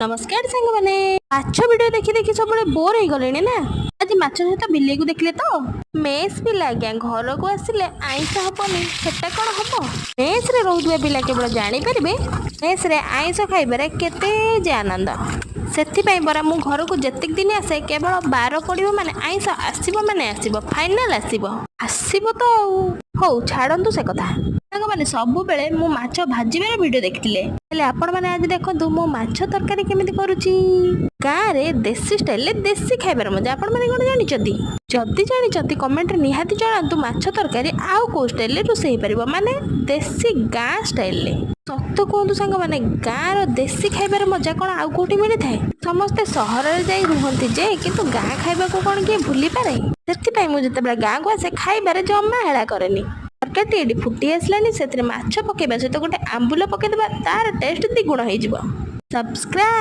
ନମସ୍କାର ସାଙ୍ଗମାନେ। ମାଛ ଭିଡ଼ିଓ ଦେଖି ଦେଖି ସବୁବେଳେ ବୋର୍ ହେଇଗଲେଣି ନା? ଆଜି ମାଛ ସହିତ ବିଲେଇକୁ ଦେଖିଲେ ତ? ମେସ୍ ପିଲା ଆଜ୍ଞା, ଘରକୁ ଆସିଲେ ଆଇଁଷ ହବନି, ସେଟା କ'ଣ ହବ? ମେସ୍ରେ ରହୁଥିବା ପିଲା କେବଳ ଜାଣିପାରିବେ ମେସ୍ରେ ଆଇଁଷ ଖାଇବାରେ କେତେ ଯେ ଆନନ୍ଦ। ସେଥିପାଇଁ ପରା ମୁଁ ଘରକୁ ଯେତିକି ଦିନ ଆସେ, କେବଳ ବାର ପଡ଼ିବ ମାନେ ଆଇଁଷ ଆସିବ, ମାନେ ଆସିବ, ଫାଇନାଲ ଆସିବ, ଆସିବ ତ। ଆଉ ହଉ, ଛାଡ଼ନ୍ତୁ ସେ କଥା। ସାଙ୍ଗମାନେ, ସବୁବେଳେ ମୁଁ ମାଛ ଭାଜିବାର ଭିଡ଼ିଓ ଦେଖିଥିଲେ, ହେଲେ ଆପଣମାନେ ଆଜି ଦେଖନ୍ତୁ ମୁଁ ମାଛ ତରକାରୀ କେମିତି କରୁଛି। ଗାଁରେ ଦେଶୀ ଷ୍ଟାଇଲରେ ଦେଶୀ ଖାଇବାର ମଜା ଆପଣମାନେ କ'ଣ ଜାଣିଛନ୍ତି? ଯଦି ଜାଣିଛନ୍ତି, କମେଣ୍ଟରେ ନିହାତି ଜଣାନ୍ତୁ ମାଛ ତରକାରୀ ଆଉ କେଉଁ ଷ୍ଟାଇଲରେ ରୋଷେଇ ହେଇପାରିବ, ମାନେ ଦେଶୀ ଗାଁ ଷ୍ଟାଇଲରେ। ସତ କୁହନ୍ତୁ ସାଙ୍ଗମାନେ, ଗାଁର ଦେଶୀ ଖାଇବାର ମଜା କ'ଣ ଆଉ କେଉଁଠି ମିଳିଥାଏ? ସମସ୍ତେ ସହରରେ ଯାଇ ରୁହନ୍ତି ଯେ, କିନ୍ତୁ ଗାଁ ଖାଇବାକୁ କ'ଣ କିଏ ଭୁଲିପାରେ? ସେଥିପାଇଁ ମୁଁ ଯେତେବେଳେ ଗାଁକୁ ଆସେ, ଖାଇବାରେ ଜମା ହେଳା କରେନି। ତରକାରୀଟି ଏଠି ଫୁଟି ଆସିଲାଣି। ସେଥିରେ ମାଛ ପକାଇବା ସହିତ ଗୋଟେ ଆମ୍ବୁଲ ପକାଇଦେବା, ତାର ଟେଷ୍ଟ ଦ୍ୱିଗୁଣ ହେଇଯିବ। ସବସ୍କ୍ରାଇବ।